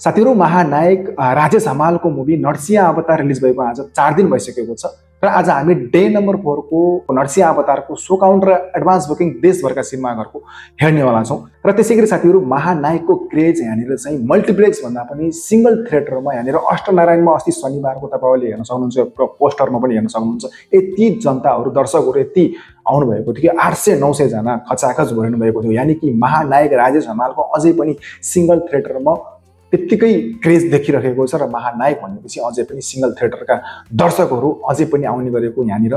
साथीहरु महानायक राजेश हमालको मुभी नरसिंह अवतार रिलिज भएको आज 4 दिन भइसकेको छ र आज हामी डे नम्बर 4 को नरसिंह अवतारको शो काउन्ट र एडभान्स बुकिङ देशभरका सिनेमाघरको हेर्नेवाला छौं र त्यसैगरी साथीहरु महानायकको क्रेज यहाँनिर चाहिँ मल्टिप्लेक्स भन्दा पनि सिंगल थिएटरमा यहाँनिर अष्टनारायणमा अस्ति शनिबारको तपाईले हेर्न सक्नुहुन्छ पोस्टरमा पनि हेर्न सक्नुहुन्छ यति जनताहरु दर्शकहरु यति आउनु भएको थियो कि 800 900 जना खचाखच भर्नु भएको थियो यानी कि महानायक राजेश हमालको अझै पनि सिंगल थिएटरमा त्यतिकै क्रेज देखिरहेको छ र महानायक भनेपछि अझै पनि सिंगल थिएटरका दर्शकहरु अझै पनि आउने गरेको यहाँनिर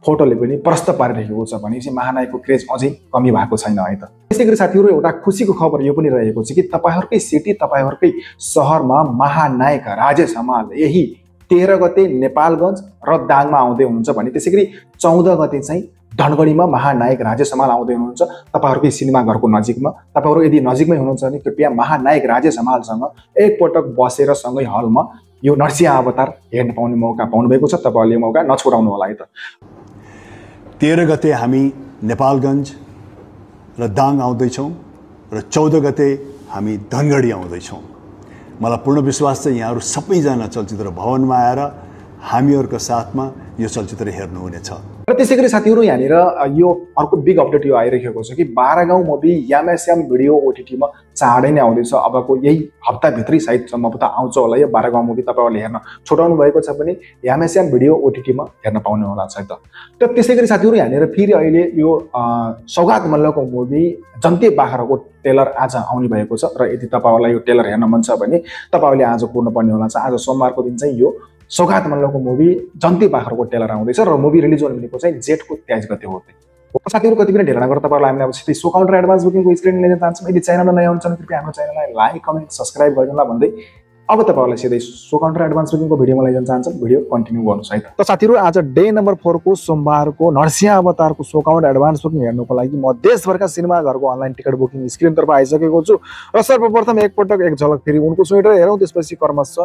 फोटोले पनि प्रष्ट पारिरहेको छ भनेपछि महानायकको क्रेज अझै कमी भएको छैन है त। त्यसैगरी साथीहरु एउटा खुशीको खबर यो पनि रहेको छ कि तपाईहरुकै सिटी तपाईहरुकै शहरमा महानायक राजेश हमाल यही 13 गते नेपालगञ्ज र दाङमा आउँदै हुनुहुन्छ भने त्यसैगरी 14 गते चाहिँ धनगढीमा महानायक राजेश हमाल आउँदै हुनुहुन्छ तपाईहरुकै सिनेमाघरको नजिकमा। तपाईहरु यदि नजिकमै हुनुहुन्छ भने कृपया महानायक राजेश हमालसँग एक पटक बसेर सँगै हलमा यो नरसिंह अवतार हेर्न पाउने मौका पाउनु भएको छ। तपाईहरुले मौका नछोडाउनु होला है त। 13 गते हामी नेपालगञ्ज र दाङ आउँदै छौं र 14 गते हामी धनगढी आउँदै छौं। मलाई पूर्ण विश्वास छ यहाँहरु सबैजना चलचित्र भवनमा आएर हामीहरुको साथमा यो चलचित्र हेर्नु हुनेछ। र त्यसैगरी साथीहरु यहाँनिर यो अर्को बिग अपडेट यो आइरहेको छ कि 12 गाउँ मुभी यामएसएम भिडियो ओटीटीमा चाँडै नै आउँदैछ। अबको यही हप्ता भित्रै सायद सम्भवतः आउँछ होला यो 12 गाउँ मुभी तपाईहरुले हेर्न छोडाउनु भएको छ भने यामएसएम भिडियो ओटीटीमा हेर्न पाउने होला छ त। र त्यसैगरी साथीहरु यहाँनिर फेरि अहिले यो सौगात मल्लको मुभी जन्ते बाख्राको ट्रेलर आज आउने भएको छ र यदि तपाईहरुलाई यो ट्रेलर हेर्न मन छ भने तपाईहरुले आज कुर्न पर्ने होला छ। आज सोमबारको दिन चाहिँ यो सौगात मल्लको मुभी जन्ते बाख्राको ट्रेलर आउँदैछ र मुभी रिलिज हुने भनेको चाहिँ जेठको 23 गते हो। साथीहरु कति पनि ढेर नगर तपाईहरुलाई हामीले अब सिधै शो काउन्ट र एडभान्स बुकिङको स्क्रिन लिन चाहन्छौं। यदि च्यानलमा नयाँ हुनुहुन्छ भने कृपया हाम्रो च्यानललाई लाइक कमेन्ट सब्स्क्राइब गरिदिनुला भन्दै अब तपाईहरुलाई सिधै शो काउन्ट र एडभान्स बुकिङको भिडियोमा लैजान चाहन्छौं। भिडियो कन्टिन्यू गर्नुस् है त। साथीहरु आज डे नम्बर 4 को सोमबारको नरसिंह अवतारको शो काउन्ट एडभान्स बुकिङ हेर्नको लागि म देशभरका सिनेमाघरको अनलाइन टिकट बुकिङ स्क्रिनतर्फ आइसकेको छु र सर्वप्रथम एकपटक एक झलक फेरि उनको स्वेटर हेरौं त्यसपछि कर्मश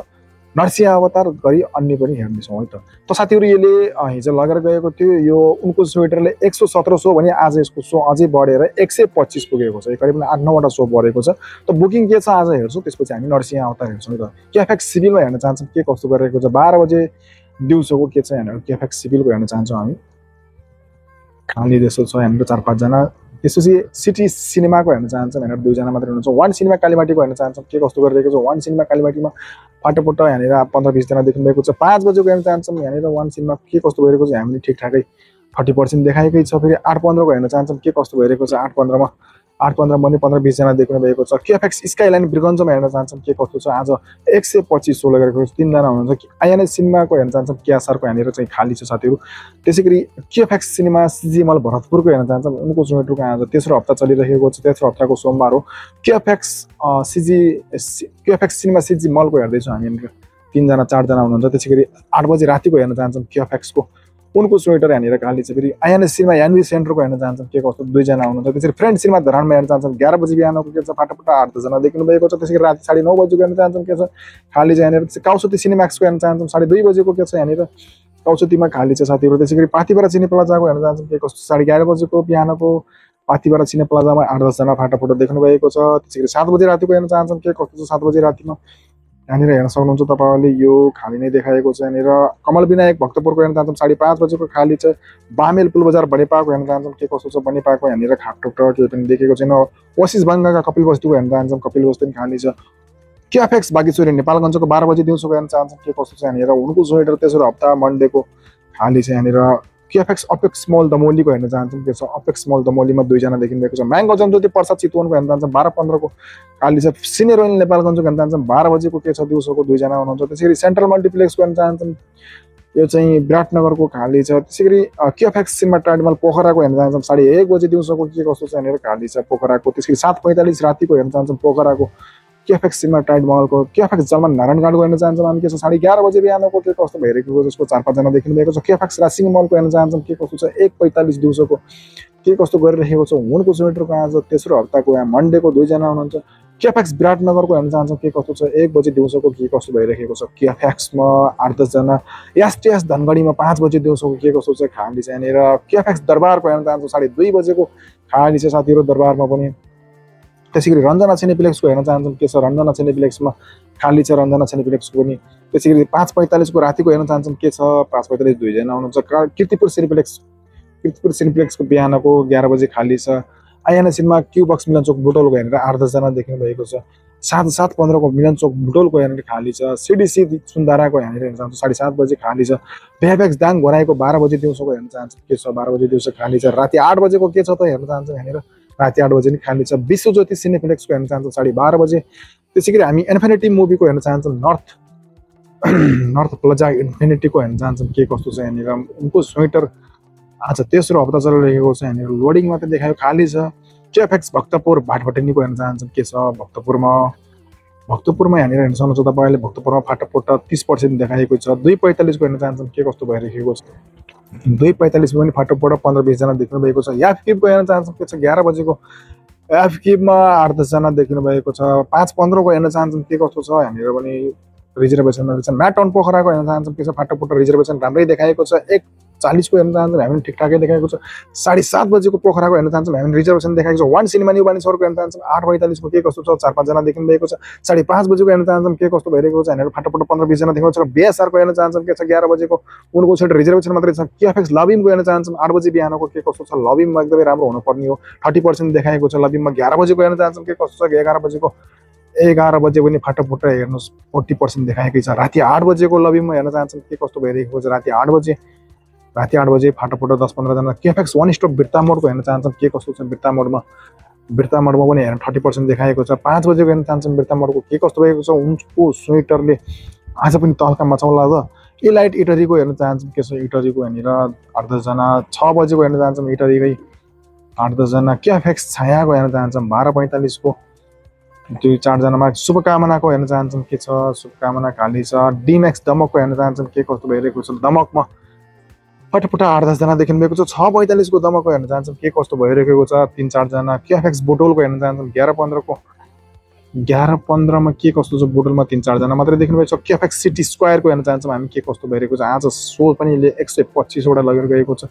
नरसिंह अवतार गरी अन्य पनि हेर्नेछौं है त। त साथीहरु यसले हिजो लगेर गएको थियो यो उनको स्वेटरले 117 शो भने आज यसको शो अझै बढेर 125 पुगेको छ। करिब 8-9 वटा शो बढेको छ। त बुकिङ के छ आज हेर्छौं त्यसपछि हामी नरसिंह अवतार हेर्छौं त। केएफएक्स सिभिलमा हेर्न चाहन्छौं के कस्तो गरिरहेको छ 12 बजे दिउँसोको के छ हेर्न केएफएक्स सिभिलको हेर्न चाहन्छौं हामी। खाली देशो छ हाम्रो 4-5 जना। त्यसपछि सिटी सिनेमाको हेर्न चाहन्छौं हेर्न 2 जना मात्र हुनुहुन्छ। वन सिनेमा कालीमाटीको हेर्न चाहन्छौं के कस्तो गरिरहेको छ। वन सिनेमा कालीमाटीमा फाटोफुट यहाँनिर 15-20 जना देख्नु भएको छ। 5 बजेको हेर्न चाहन्छौं यहाँनिर वन सिनेमा के कस्तो भइरहेको छ हामीले ठिकठाकै 40% देखाएकै छ। फेरि 8:15 को हेर्न चाहन्छौं के कस्तो भइरहेको छ। 8:15 मा 8:15 भने 15-20 जना देख्नु भएको छ। केएफएक्स स्काइलाइन ब्रिगन्जमा हेर्न चाहन्छौं के कस्तो छ। आज 125 शो लगेको छ। 3 जना हुनुहुन्छ। आइएनएस सिनेमाको हेर्न चाहन्छौं केआरको यहाँनिर चाहिँ खाली छ साथीहरु। त्यसैगरी केएफएक्स सिनेमा सीजी मल भरतपुरको हेर्न चाहन्छौं उनको स्वेटरको आज तेस्रो हप्ता चलिरहेको छ। तेस्रो हप्ताको सोमबार हो। केएफएक्स सिनेमा सीजी मलको हेर्दै छौं हामी यहाँनिर 3 जना 4 जना हुनुहुन्छ। त्यसैगरी 8 बजे रातिको हेर्न चाहन्छौं केएफएक्स को उनको स्वेटर यहाँनिर खाली छ। फेरि आइएनएस सिनेमा यानवी सेन्टरको हेर्न चाहन्छौं के कस्तो 2 जना हुनुहुन्छ। त्यसरी फ्रेन्ड सिनेमा धरानमा हेर्न चाहन्छौं 11 बजे बिहानको के छ फाटफुट 8 जना देख्नु भएको छ। त्यसैगरी राति 9:30 बजेको हेर्न चाहन्छौं के छ खाली छ यहाँनिर। काउसती सिनेमाक्सको हेर्न चाहन्छौं 2:30 बजेको के छ यहाँनिर काउसतीमा खाली छ साथीहरु। त्यसैगरी पाथिभरा सिने प्लाजाको हेर्न चाहन्छौं के कस्तो 11:30 बजेको बिहानको पाथिभरा सिने प्लाजामा 8-10 जना फाटफुट देख्नु भएको छ। त्यसैगरी 7 बजे रातिको हेर्न चाहन्छौं के कस्तो छ 7 बजे रातिमा यहाँनिर हेर्न सक्नुहुन्छ तपाईहरुले यो खाली नै देखाएको छ। यहाँनिर कमल विनायक भक्तपुरको हेर्न चाहन्छौं 5:30 बजेको खाली छ। बामेल पुल बजार बनेपाको हेर्न चाहन्छौं के कस्तो छ। बनेपाको यहाँनिर खाटटुक के पनि देखेको छैन। ओसिस बंगाका कपिल वस्तुको हेर्न चाहन्छौं कपिल वस्तु पनि खाली छ। केएफएक्स बागेश्वरी नेपालगञ्जको 12 बजे दिउँसोको हेर्न चाहन्छौं के कस्तो छ यहाँनिर उनको स्वेटर तेस्रो हप्ता मन्डेको खाली छ यहाँनिर। केएफएक्स अपेक्स मल दमोलीको हेर्न चाहन्छौं के छ अपेक्स मल दमोलीमा 2 जना देखिनु भएको छ। म्याङ्गो जमज्योति प्रसाद चितवनको हेर्न चाहन्छौं 12:15 को खाली छ। सिने रोयल नेपालगञ्जको हेर्न चाहन्छौं 12 बजेको के छ दिउँसोको 2 जना हुनुहुन्छ। त्यसैगरी सेन्ट्रल मल्टिप्लेक्सको हेर्न चाहन्छौं यो चाहिँ विराटनगरको खाली छ। त्यसैगरी केएफएक्स सिनेमा टाइडमल पोखराको हेर्न चाहन्छौं 1:30 बजे दिउँसोको के कस्तो छ यहाँनिर खाली छ पोखराको। त्यसैगरी 7:45 रातिको हेर्न चाहन्छौं पोखराको केएफएक्स सिनेमा टाइड मलको। केएफएक्स जर्मन नारायणगढको हेर्न चाहन्छौं हामी के छ 11:30 बजे बिहानको के कस्तो भइरहेको छ जसको 4-5 जना देखिनु भएको छ। केएफएक्स रासिङ मलको हेर्न चाहन्छौं के कस्तो छ 1:45 दिउँसोको के कस्तो गरिरहेको छ उनको स्वेटरको आज तेस्रो हप्ताको यहाँ मन्डेको 2 जना हुनुहुन्छ। केएफएक्स विराटनगरको हेर्न चाहन्छौं के कस्तो छ 1 बजे दिउँसोको के कस्तो भइरहेको छ। केएफएक्समा 8-10 जना। एसटीएस धनगढीमा 5 बजे दिउँसोको के कस्तो छ खाली छ यहाँनिर। केएफएक्स दरबारको हेर्न चाहन्छौं 2:30 बजेको खाली छ साथीहरु दरबारमा पनि। त्यसै गरी रञ्जना सिनेप्लेक्सको हेर्न चाहन्छौँ के छ, रञ्जना सिनेप्लेक्समा खाली छ रञ्जना सिनेप्लेक्सको पनि। त्यसै गरी 5:45 को रातिको हेर्न चाहन्छौँ के छ, 5:45 दुईजना आउनुहुन्छ। कीर्तिपुर सिनेप्लेक्सको बिहानको 11 बजे खाली छ। आइएनए सिनेमा क्यू बक्स मिलन चोक बुटोलको हेरेर 8-10 जना देख्नु भएको छ। 7:15 को मिलन चोक बुटोलको हेरेर खाली छ। सिडिसी सुन्दाराको हेरेर चाहन्छौँ 7:30 बजे खाली छ। भेफेक्स दाङ घोराएको 12 बजे दिउँसोको हेर्न चाहन्छौँ के छ, 12 बजे दिउँसो खाली छ। राति 8 बजेको के छ त हेर्न चाहन्छौँ हेरेर राति 8 बजे नि खाली छ। विश्वज्योति सिनेप्लेक्सको हेर्न चाहन्छौँ 12:30 बजे। त्यसै गरी हामी इन्फिनिटी मुभीको हेर्न चाहन्छौँ नर्थ प्लाजा इन्फिनिटीको हेर्न चाहन्छौँ के कस्तो छ यहाँनिर। उनको स्वेटर आज तेस्रो हप्ता चलिरहेको छ यहाँनिर, लोडिङ मात्रै देखायो खाली छ। केएफएक्स भक्तपुर भाटभटेनीको हेर्न चाहन्छौँ के छ, भक्तपुरमा यहाँनिर हेर्न सक्नुहुन्छ तपाईँले। भक्तपुरमा फाटाफुट 30% देखाएको छ। 2:45 को हेर्न चाहन्छौँ के कस्तो भइरहेको छ। 2:45 पनि फाटाफुट 15-20 जना देख्नु भएको छ। याफकिपको हेर्न चाहन्छौँ के छ, 11 बजेको याफकिपमा 8-10 जना देख्नु भएको छ। 5:15 को हेर्न चाहन्छौँ के कस्तो छ यहाँनिर पनि रिजर्भेसनमा रहेछ। म्याटाउन पोखराको हेर्न चाहन्छौँ के छ, फाटाफुट रिजर्भेसन राम्रै देखाएको छ। 1:40 को हेर्न चाहन्छौँ हामी ठिकठाकै देखाएको छ। 7:30 बजेको पोखराको हेर्न चाहन्छौँ हामी रिजर्भेसन देखाएको छ। 1 सिनेमा न्यू बानेश्वरको हेर्न चाहन्छौँ 8:45 को के कस्तो छ, 4-5 जना देख्नु भएको छ। 5:30 बजेको हेर्न चाहन्छौँ के कस्तो भइरहेको छ यहाँनिर, फाटाफुट 15-20 जना देख्नु छ। बिएसआरको हेर्न चाहन्छौँ के छ, 11 बजेको उनको छैन रिजर्भेसन मात्रै छ। केएफएक्स लबिमको हेर्न चाहन्छौँ 8 बजे बिहानको के कस्तो छ। लबिममा एकदमै राम्रो हुनुपर्ने हो, 30% देखाएको छ लबिममा। 11 बजेको हेर्न चाहन्छौँ के कस्तो छ। 11 बजे पनि फाटाफुट हेर्नुहोस् 40% देखाएकै छ। राति 8 बजेको लबिममा हेर्न चाहन्छौँ के कस्तो भइरहेको छ। राति 8 बजे फाटाफुट 10-15 जना। केएफएक्स वन स्टप बिर्ता मोडको हेर्न चाहन्छौँ के कस्तो छ। बिर्ता मोडमा पनि हेर्न 30% देखाएको छ। 5 बजेको हेर्न चाहन्छौँ बिर्ता मोडको के कस्तो भएको छ। उनको स्वेटरले आज पनि तल्का मचाउला त। इलाइट इटरीको हेर्न चाहन्छौँ के छ, इटरीको यहाँनिर 8-10 जना। 6 बजेको हेर्न चाहन्छौँ इटरीकै 8-10 जना। केएफएक्स छायाको हेर्न चाहन्छौँ 12:45 को 2-4 जनामा। शुभकामनाको हेर्न चाहन्छौँ के छ, शुभकामना खाली छ। डिम्याक्स दमकको हेर्न चाहन्छौँ के कस्तो भइरहेको छ। दमकमा फटाफट 8-10 जना देख्नु भएको छ। 6:45 को दमकको हेर्न चाहन्छौँ के कस्तो भइरहेको छ, 3-4 जना। केएफएक्स बोटोलको हेर्न चाहन्छौँ 11:15 मा के कस्तो छ। बोटोलमा 3-4 जना मात्रै देख्नु भएको छ। केएफएक्स सिटी स्क्वायरको हेर्न चाहन्छौँ हामी के कस्तो भइरहेको छ। आज सो पनि 125 वटा लगेर गएको छ,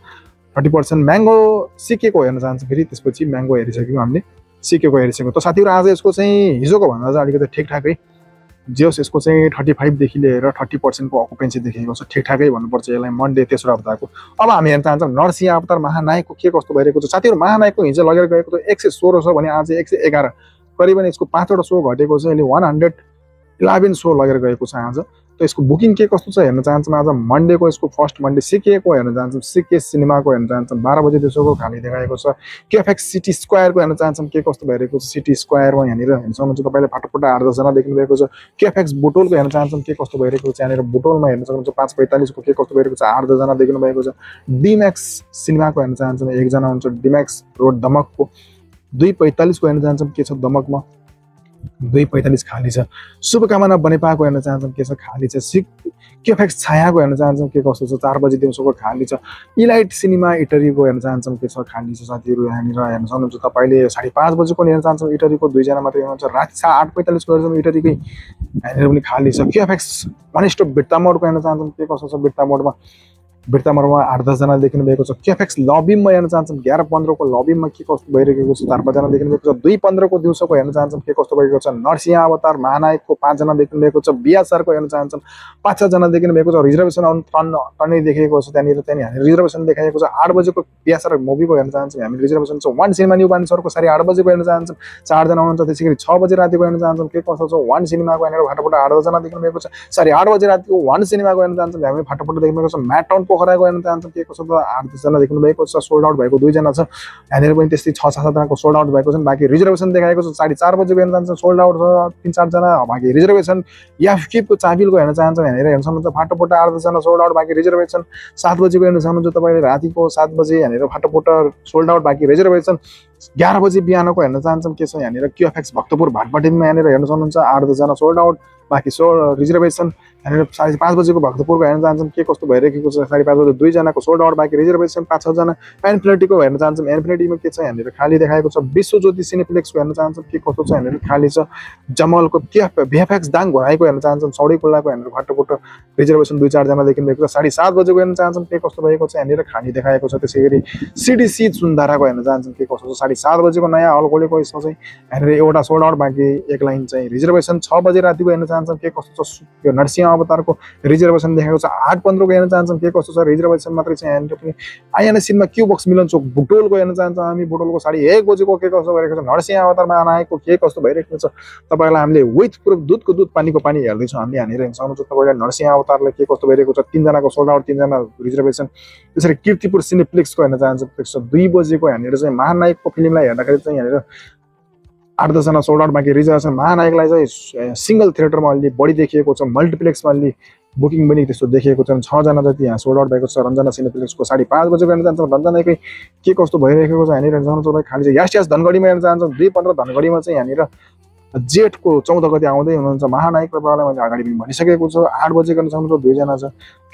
30%। म्याङ्गो सिकेको हेर्न चाहन्छौँ फेरि, त्यसपछि म्याङ्गो हेरिसक्यौँ हामीले, सिकेको हेरिसक्यौँ। त साथीहरू आज यसको चाहिँ हिजोको भन्दा चाहिँ अलिकति ठिकठाकै जे होस्, यसको चाहिँ 35 देखि लिएर 30% को अकुपेन्सी देखेको छ। ठिकठाकै भन्नुपर्छ यसलाई, मन्डे तेस्रो हप्ताको। अब हामी हेर्न चाहन्छौँ नरसिंह अवतार महानायकको के कस्तो भइरहेको छ। साथीहरू महानायकको हिजो लगेर गएको त 116 छ भने आज 111, करिबन यसको 5 वटा सो घटेको छ। यसले 111 सो लगेर गएको छ आज। त यसको बुकिङ के कस्तो छ हेर्न चाहन्छौँ। आज मन्डेको यसको फर्स्ट मन्डे सिकेको हेर्न चाहन्छौँ। सिके सिनेमाको हेर्न चाहन्छौँ 12 बजे दिउँसोको खाली देखाएको छ। केएफएक्स सिटी स्क्वायरको हेर्न चाहन्छौँ के कस्तो भइरहेको छ। सिटी स्क्वायरमा यहाँनिर हेर्न सक्नुहुन्छ तपाईँले, फाटाफुट 8-10 जना देख्नु भएको छ। केएफएक्स बुटोलको हेर्न चाहन्छौँ के कस्तो भइरहेको छ। यहाँनिर बुटोलमा हेर्न सक्नुहुन्छ 5:45 को के कस्तो भइरहेको छ, 8-10 जना देख्नु भएको छ। डिम्याक्स सिनेमाको हेर्न चाहन्छौँ 1 जना हुन्छ। डिम्याक्स रोड दमकको 2:45 को हेर्न चाहन्छौँ के छ, दमकमा 2:45 खाली छ। शुभकामना बनेपाको हेर्न चाहन्छौँ के छ, खाली छ। केएफएक्स छायाको हेर्न चाहन्छौँ के कस्तो छ, 4 बजे दिउँसोको खाली छ। इलाइट सिनेमा इटरीको हेर्न चाहन्छौँ के छ, खाली छ। साथीहरू यहाँनिर हेर्न सक्नुहुन्छ तपाईँले 5:30 बजेको हेर्न चाहन्छौँ इटरीको 2 जना मात्रै हुनुहुन्छ। राति 8:45 को हेर्छौँ इटरीकै, यहाँनिर पनि खाली छ। केएफएक्स वन स्टप बिर्ता मोडको हेर्न चाहन्छौँ के कस्तो छ। बिर्ता मोडमा 8-10 जना देख्नु भएको छ। केएफएक्स लबिममा हेर्न चाहन्छौँ 11:15 को लबिममा के कस्तो भइरहेको छ, 4-5 जना देख्नु भएको छ। 2:15 को दिउँसोको हेर्न चाहन्छौँ के कस्तो भएको छ। नरसिंह अवतार महानायकको 5 जना देख्नु भएको छ। बिएसआरको हेर्न चाहन्छौँ 5-6 जना देख्नु भएको छ। रिजर्भेसन टन्नै देखेको छ त्यहाँनिर रिजर्भेसन देखाएको छ। 8 बजेको बिएसआर मुभीको हेर्न चाहन्छौँ हामी, रिजर्भेसन छ। 1 सिनेमा न्यू बानेश्वरको 8:30 बजेको हेर्न चाहन्छौँ 4 जना हुनुहुन्छ। त्यसै गरी 6 बजे रातिको हेर्न चाहन्छौँ के कस्तो छ। 1 सिनेमाको यहाँनिर फाटाफुट 8-10 जना देख्नु भएको छ। 8:30 बजे रातिको 1 सिनेमाको हेर्न चाहन्छौँ हामी, फाटाफुट देख्नु भएको छ। म्याटाउन पोखराको हेर्न चाहन्छौँ के कस्तो छ। 8-10 जना देख्नु भएको छ। सोल्ड आउट भएको 2 जना छ। यहाँनिर पनि त्यस्तै 6-7 जनाको सोल्ड आउट भएको छ। बाँकी रिजर्भेसन देखाएको छ। 4:30 बजेको हेर्न चाहन्छौँ सोल्ड आउट छ 3-4 जना। बाँकी रिजर्भेसन याफकिपको चाबिलको हेर्न चाहन्छौँ यहाँनिर हेर्न सक्नुहुन्छ फाटाफुट 8-10 जना सोल्ड आउट। बाँकी रिजर्भेसन 7 बजेको हेर्न सक्नुहुन्छ तपाईँले, रातिको 7 बजे यहाँनिर फाटाफुट सोल्ड आउट। बाँकी रिजर्भेसन 11 बजे बिहानको हेर्न चाहन्छौँ के छ। यहाँनिर केएफएक्स भक्तपुर भाटपाटीमा यहाँनिर हेर्न सक्नुहुन्छ 8-10 जना सोल्ड आउट। बाँकी रिजर्भेसन यहाँनिर 5:30 बजेको भक्तपुरको हेर्न चाहन्छौँ के कस्तो भइरहेको छ। 5:30 बजे 2 जनाको सोल्ड आउट बाँकी रिजर्भेसन 5-6 जना। इन्फिनिटीको हेर्न चाहन्छौँ, इन्फिनिटीमा के छ यहाँनिर खाली देखाएको छ। विश्वज्योति सिनेप्लेक्सको हेर्न चाहन्छौँ के कस्तो छ यहाँनिर खाली छ। जमलको VFX दाङ घोराइको हेर्न चाहन्छौँ, चौडै खुल्लाको यहाँनिर घट्टोपुट्टो रिजर्भेसन 2-4 जना देखिरहेको छ। 7:30 बजेको हेर्न चाहन्छौँ के कस्तो भएको छ यहाँनिर खाली देखाएको छ। त्यसैगरी CDC सुन्धाराको हेर्न चाहन्छौँ के कस्तो छ। 7:30 बजेको नयाँ हल खोलेको यसमा चाहिँ यहाँनिर एउटा सोल्ड आउट बाँकी एक लाइन चाहिँ रिजर्भेसन। 6 बजे रातिको हेर्न चाहन्छौँ के कस्तो छ। यो नरसिंह अवतारको रिजर्भेसन देखाएको छ। 8:15 को हेर्न चाहन्छौँ के कस्तो छ रिजर्भेसन मात्रै चाहिँ यहाँनिर पनि। आइएनएससीमा क्यू बक्स मिलन चोक बुटोलको हेर्न चाहन्छौँ हामी। बुटोलको 1:30 बजेको के कस्तो भइरहेको छ। नरसिंह अवतार महानायकको के कस्तो भइरहेको छ तपाईँलाई हामीले विथ प्रुफ दुधको दुध पानीको पानी हेर्दैछौँ हामीले यहाँनिर हेर्न सक्नुहुन्छ। तपाईँलाई नरसिंह अवतारले के कस्तो भइरहेको छ। 3 जनाको सोल्ड आउट, 3 जना रिजर्भेसन। त्यसरी कीर्तिपुर सिनेप्लेक्सको हेर्न चाहन्छौँ 2 बजेको यहाँनिर चाहिँ महानायकको फिल्मलाई हेर्दाखेरि चाहिँ यहाँनिर 8-10 जना सोल्ड आउट बाँकी रिजर्भेसन। महानायकलाई चाहिँ सिंगल थिएटरमा अलि बढी देखिएको छ, मल्टिप्लेक्समा अलि बुकिङ पनि त्यस्तो देखिएको छ। 6 जना जति यहाँ सोल्ड आउट भएको छ। रञ्जना सिनेप्लेक्सको 5:30 बजेको हेर्न चाहन्छौँ रञ्जनाकै के कस्तो भइरहेको छ यहाँनिर हेर्न सक्नुहुन्छ। खाली चाहिँ यास धनगढीमा हेर्न चाहन्छौँ 2:15 धनगढीमा चाहिँ यहाँनिर जेठको 14 गते आउँदै हुनुहुन्छ महानायक। तपाईँलाई मैले अगाडि पनि भनिसकेको छु। 8 बजेको हेर्न सक्नुहुन्छ 2 जना छ।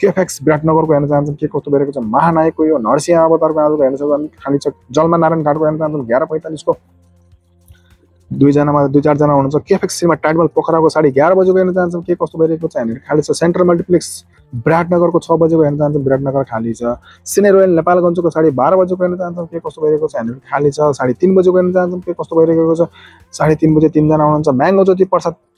VFX विराटनगरको हेर्न चाहन्छौँ के कस्तो भइरहेको छ। महानायकको यो नरसिंह अवतारको आजको हेर्न सक्नुहुन्छ खाली छ। जलमा नारायण घाटको हेर्न चाहन्छौँ 11:45 को 2 जनामा 2-4 जना हुनुहुन्छ। KFX सिनेमा टाइडमल पोखराको 11:30 बजेको हेर्न चाहन्छौँ के कस्तो भइरहेको छ यहाँनिर खाली छ। सेन्ट्रल मल्टिप्लेक्स विराटनगरको 6 बजेको हेर्न चाहन्छौँ विराटनगर खाली छ। सिने रोयल नेपालगञ्जको 12:30 बजेको हेर्न चाहन्छौँ के कस्तो भइरहेको छ यहाँनिर खाली छ। 3:30 बजेको हेर्न चाहन्छौँ के कस्तो भइरहेको छ। 3:30 बजे 3 जना हुनुहुन्छ। म्याङ्गो ज्योति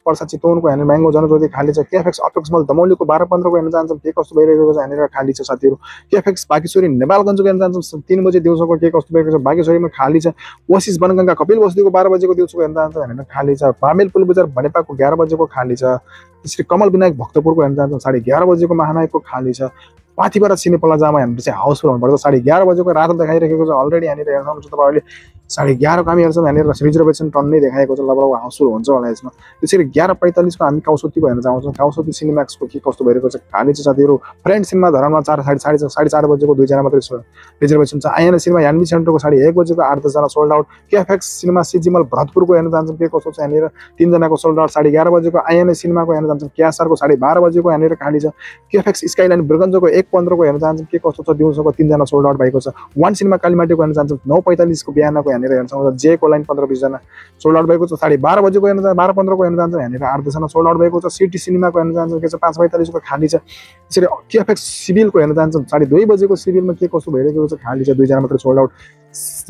पर्सा चितवनको यहाँनिर म्याङ्गो जनज्योति खाली छ। KFX अपेक्स मल दमौलीको 12:15 को हेर्न चाहन्छौँ के कस्तो भइरहेको छ यहाँनिर खाली छ साथीहरू। KFX बागेश्वरी नेपालगञ्जको हेर्न चाहन्छौँ 3 बजे दिउँसोको के कस्तो भइरहेको छ बागेश्वरीमा खाली छ। ओसिस बनगङ्गा कपिल बस्तीको 12 बजेको दिउँसोको हेर्न चाहन्छौँ यहाँनिर खाली छ। बामेल पुल बजार भनेपाको 11 बजेको खाली छ। त्यसरी कमल विनायक भक्तपुरको हेर्न चाहन्छौँ 11:30 बजेको महानायकको खाली छ। पाथिभरा सिने प्लाजामा यहाँनिर चाहिँ हाउसफुल हुनुपर्छ। 11:30 बजेको रातो देखाइरहेको छ अलरेडी यहाँनिर हेर्न सक्नुहुन्छ तपाईँहरूले। 11:30 को हामी हेर्छौँ यहाँनिर रिजर्भेसन टन्नै देखाएको छ। लगभग हाउसफुल हुन्छ होला यसमा। त्यसरी 11:45 को हामी काउसोतीको हेर्न चाहन्छौँ। काउसोती सिनेम्याक्सको के कस्तो भइरहेको छ खाली छ साथीहरू। फ्रेन्ड सिनेमा धरानमा 4:30 बजेको 2 जना मात्रै रिजर्भेसन छ। आइएनएस सिनेमा यान्मी सेन्टरको 1:30 बजेको 8-10 जना सोल्ड आउट। KFX सिनेमा सिजिमल भरतपुरको हेर्न चाहन्छौँ के कस्तो छ यहाँनिर 3 जनाको सोल्ड आउट। 11:30 बजेको आइएनएस सिनेमाको हेर्न चाहन्छौँ। क्यासारको 12:30 बजेको यहाँनिर खाली छ। KFX स्काइलाइन बिरगञ्जको 1:15 को हेर्न चाहन्छौँ के कस्तो छ दिउँसोको 3 जना सोल्ड आउट भएको छ। वान सिनेमा कालीमाटीको हेर्न चाहन्छौँ 9:45 को बिहानको यहाँनिर हेर्न सक्नुहुन्छ। जेको लाइन 15-20 जना सोल्ड आउट भएको छ। 12:30 बजेको हेर्न चाहन्छौँ 12:15 को हेर्न चाहन्छौँ यहाँनिर 8-10 जना सोल्ड आउट भएको छ। सिटी सिनेमाको हेर्न चाहन्छौँ के छ 5:45 को खाली छ। त्यसरी KFX सिभिलको हेर्न चाहन्छौँ 2:30 बजेको सिभिलमा के कस्तो भइरहेको छ खाली छ 2 जना मात्र सोल्ड आउट।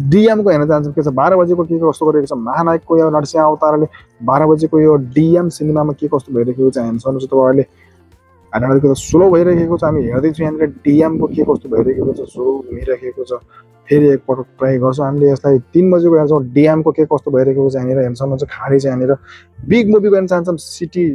DM को हेर्न चाहन्छौँ के छ 12 बजेको के कस्तो गरेको छ। महानायकको यो नरसिंह अवतारले 12 बजेको यो DM सिनेमामा के कस्तो भइरहेको छ हेर्न सक्नुहुन्छ तपाईँहरूले। अलिकति स्लो भइरहेको छ हामी हेर्दैछौँ यहाँनिर DM को के कस्तो भइरहेको छ स्लो भइरहेको छ। फेरि एकपटक ट्राई गर्छौँ हामीले यसलाई। 3 बजेको हेर्छौँ DM को के कस्तो भइरहेको छ यहाँनिर हेर्न सक्नुहुन्छ खाली छ यहाँनिर। बिग मुभीको हेर्न चाहन्छौँ सिटी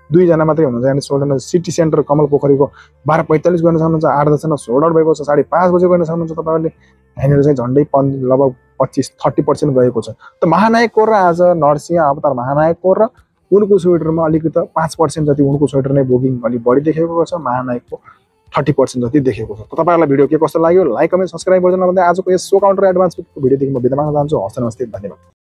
2 जना मात्रै हुनुहुन्छ यहाँनिर सोल्ड आउट। सिटी सेन्टर कमल पोखरीको 12:45 को हेर्न सक्नुहुन्छ 8-10 जना सोल्ड आउट भएको छ। 5:30 बजेको हेर्न सक्नुहुन्छ तपाईँहरूले यहाँनिर चाहिँ झन्डै लगभग 25-30% गएको छ। त महानायकको र आज नरसिंह अवतार महानायकको र उनको स्वेटरमा अलिकति 5% जति उनको स्वेटर नै बुकिङ अलिक बढी देखेको छ। महानायकको 30% जति देखेको छ। त तपाईँहरूलाई भिडियो के कस्तो लाग्यो लाइक कमेन्ट सब्सक्राइब गर्दैन भन्दै आजको यस सो काउन्टर एडभान्स भिडियोदेखि म बिदा माग्न चाहन्छु। हस्त नमस्ते धन्यवाद।